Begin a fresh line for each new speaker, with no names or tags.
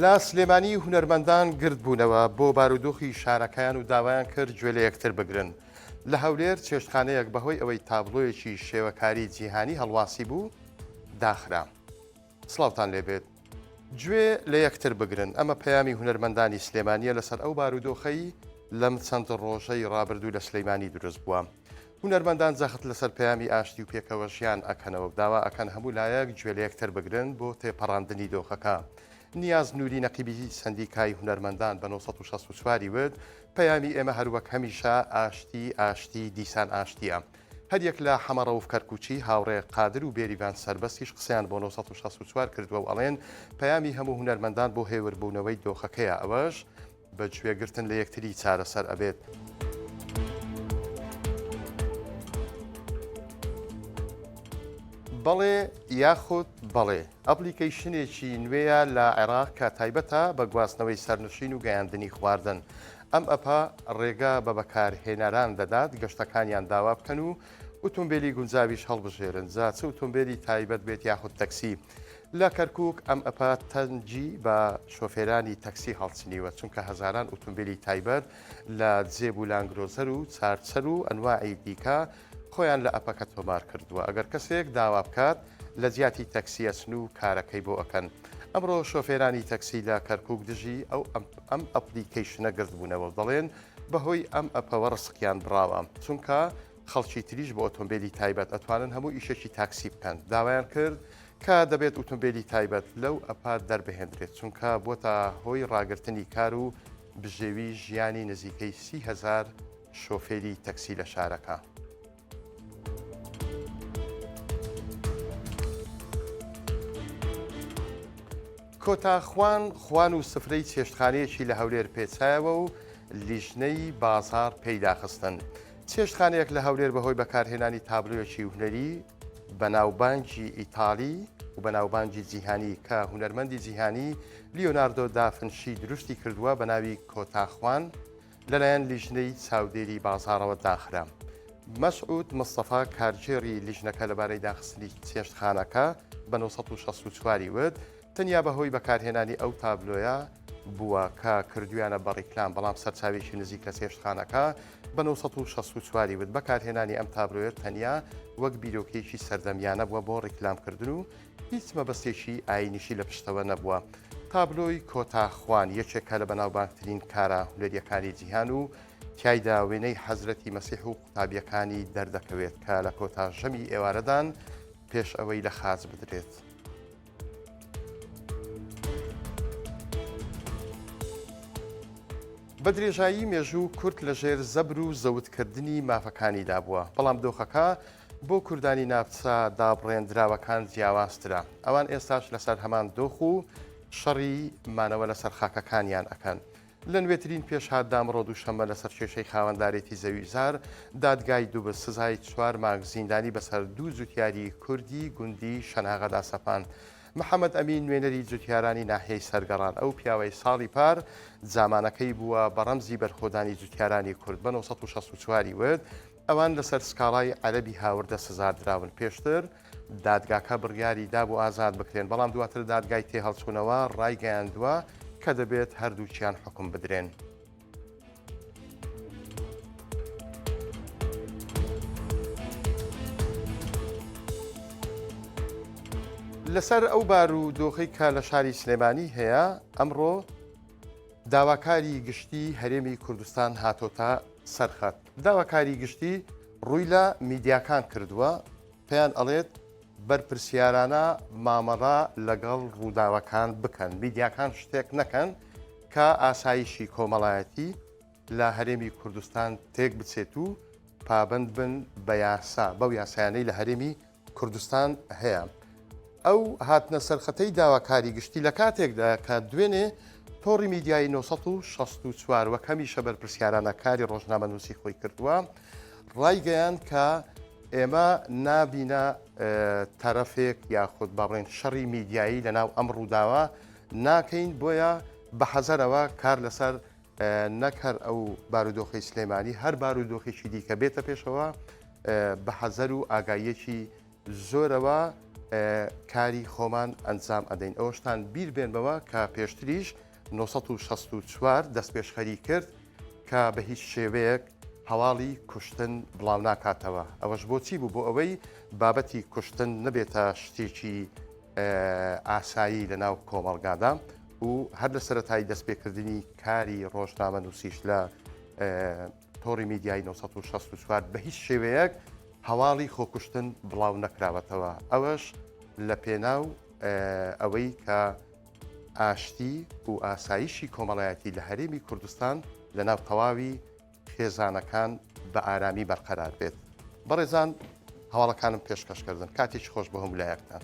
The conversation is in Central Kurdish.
لە سلێمانی هونەرمەندان گردبوونەوە بۆ بارودۆخی شارەکەیان و داوایان کرد گوێ لە یەکتر بگرن. لە هەولێر چێشتخانەیەک بەهۆی ئەوەی تابلۆیەکی شێوەکاری جیهانی هەڵواسی بوو داخرا. سڵاوتان لێبێت. گوێ لە یەکتر بگرن ئەمە پەیامی هونەرمەندانی سلێمانیە لەسەر ئەو بارودۆخەی لەم چەند ڕۆژەی ڕابردوو لە سلەیمانی دروست بووە. هونەرمەندان جەخت لەسەر پەیامی ئاشتی و پێکەوە ژیان ئەکەنەوە و داوا ئەکەن هەموو لایەک گوێ لە یەکتر بگرن بۆ تێپەڕاندنی دۆخەکە. نیاز نوری نەقیبی سەندیکای هونەرمەندان بە 964 ی وت، پەیامی ئێمە هەروەک هەمیشە ئاشتی، ئاشتی، دیسان ئاشتییە. هەریەک لە حەمە ڕەوف کەرکوکی، هاوڕێ قادر و بێریڤان سەربەستیش قسەیان بۆ 964 کردووە و ئەڵێن پەیامی هەموو هونەرمەندان بۆ هێوربوونەوەی دۆخەکەیە ئەوەش بە گوێگرتن لە یەکتری چارەسەر ئەبێت. بەڵێ یاخود بەڵێ ئەپلیکەیشنێکی نوێیە لە عێراق کە تایبەتە بە گواستنەوەی سەرنشین و گەیاندنی خواردن. ئەم ئەپە ڕێگە بە بەکارهێنەران دەدات گەشتەکانیان داوا بکەن و ئوتومبێلی گونجاویش هەڵبژێرن، جا چ ئوتومبێلی تایبەت بێت یاخود تەکسی. لە کەرکووک ئەم ئەپە تەنگی بە شۆفێرانی تەکسی هەڵچنیوە، چونکە هەزاران ئوتومبێلی تایبەت لە جێب و لانگرۆزەر و چارچەر و ئەنواعی دیکە خۆیان لە ئەپەکە تۆمار کردووە، ئەگەر کەسێک داوا بکات لە جیاتی تەکسی ئەچن و کارەکەی بۆ ئەکەن. ئەمڕۆ شۆفێرانی تەکسی لە کەرکووک دژی ئەو ئەم ئەپلیکەیشنە گردبوونەوە و دەڵێن بەهۆی ئەم ئەپەوە ڕسقیان بڕاوە، چونکە خەڵکی تریش بە ئۆتۆمبێلی تایبەت ئەتوانن هەموو ئیشێکی تاکسی بکەن، داوایان کرد کە دەبێت ئوتومبێلی تایبەت لەو ئەپە دەربهێندرێت، چونکە بۆتە هۆی ڕاگرتنی کار و بژێوی ژیانی نزیکەی 30 هەزار شۆفێری تەکسی لە شارەکە. کۆتا خوان خوان و سفرەی چێشتخانەیەکی لە هەولێر پێچایەوە و لیژنەی بازاڕ پێی داخستن. چێشتخانەیەک لە هەولێر بەهۆی بەکارهێنانی تابلۆیەکی هونەری بەناوبانگی ئیتاڵی و بەناوبانگی جیهانی کە هونەرمەندی جیهانی لیۆناردۆ دافنشی دروستی کردووە بە ناوی کۆتا خوان لەلایەن لیژنەی چاودێری بازاڕەوە داخرا. مەسعود مستەفا کارگێڕی لیژنەکە لەبارەی داخستنی چێشتخانەکە بە 964 ی وت، تەنیا بەهۆی بەکارهێنانی ئەو تابلۆیە بووە کە کردویانە بە ڕیکلام، بەڵام سەرچاوێکی نزیک لە چێشتخانەکە بە 964 ی وت، بەکارهێنانی ئەم تابلۆیە تەنیا وەک بیرۆکەیەکی سەردەمیانە بووە بۆ ڕیکلامکردن و هیچ مەبەستێکی ئایینیشی لە پشتەوە نەبووە. تابلۆی کۆتا خوان یەکێکە لە بەناوبانگترین کارە هونەرییەکانی جیهان و تیایدا وێنەی حەزرەتی مەسیح و قوتابییەکانی دەردەکەوێت کە لە کۆتا ژەمی ئێوارەدان پێش ئەوەی لە خاچ بدرێت. بە درێژایی مێژوو کورد لەژێر زەبر و زەوتکردنی مافەکانیدا بووە، بەڵام دۆخەکە بۆ کوردانی ناوچە دابڕێندراوەکان جیاوازترە، ئەوان ئێستاش لەسەر هەمان دۆخ و شەڕی مانەوە لەسەر خاکەکانیان ئەکەن. لە نوێترین پێشهاتدا ئەمڕۆ دووشەممە لەسەر کێشەی خاوەندارێتی زەویوزار، دادگای دوبز سزای چوار مانگ زیندانی بەسەر دوو جوتیاری کوردی گوندی شەناغەدا سەپاند. محەمەد ئەمین نوێنەری جوتیارانی ناحیەی سەرگەڕان، ئەو پیاوەی ساڵی پار جامانەکەی بووە بە ڕەمزی بەرخۆدانی جوتیارانی کورد بە 964 ی وت، ئەوان لەسەر سکاڵای عەرەبی هاوردە سزادراون، پێشتر دادگاکە بڕیاری دابوو ئازاد بکرێن، بەڵام دواتر دادگای تێهەڵچوونەوە ڕایگەیاندووە کە دەبێت هەردووکیان حوکم بدرێن. لەسەر ئەو بارودۆخەی کە لە شاری سلێمانی هەیە، ئەمڕۆ داواکاری گشتی هەرێمی کوردستان هاتۆتە سەرخەت. داواکاری گشتی ڕووی لە میدیاکان کردووە، پێیان ئەڵێت بەرپرسیارانە مامەڵە لەگەڵ ڕووداوەکان بکەن، میدیاکان شتێک نەکەن کە ئاسایشی کۆمەڵایەتی لە هەرێمی کوردستان تێک بچێت و پابەند بن بە یاسا، بەو یاسایانەی لە هەرێمی کوردستان هەیە. ئەو هاتنە سەرخەتەی داواکاری گشتی لە کاتێکدایە کە دوێنێ تۆڕی میدیایی 964 وەک هەمیشە بەرپرسیارانە کاری ڕۆژنامەنووسی خۆی کردووە، ڕایگەیاند کە ئێمە نابینە تەرەفێک یاخود با بڵێن شەڕی میدیایی لەناو ئەم ڕووداوە ناکەین، بۆیە بە حەزەرەوە کار لەسەر نەک هەر ئەو بارودۆخی سلێمانی هەر بارودۆخێکی دیکە بێتە پێشەوە بە حەزەر و ئاگاییەکی زۆرەوە. کاری خۆمان ئەنجام ئەدەین. ئەوەشتان بیر بێنمەوە کە پێشتریش 964 دەستپێشخەری کرد کە بە هیچ شێوەیەک هەواڵی کوشتن بڵاو ناکاتەوە. ئەوەش بۆچی بوو؟ بۆ ئەوەی بابەتی کوشتن نەبێتە شتێکی ئاسایی لە ناو کۆمەڵگادا و هەر لە سەرەتای دەستپێکردنی کاری ڕۆژنامەنووسیش لە تۆڕی میدیایی 964 بە هیچ شێوەیەک هەواڵی خۆکوشتن بڵاو نەکراوەتەوە، ئەوەش لە پێناو ئەوەی کە ئاشتی و ئاسایشی کۆمەڵایەتی لە هەرێمی کوردستان لە ناو تەواوی خێزانەکان بە ئارامی بەرقەرار بێت. بەڕێزان هەواڵەکانم پێشکەش کردن، کاتێکی خۆش بۆ هەموو لایەکتان.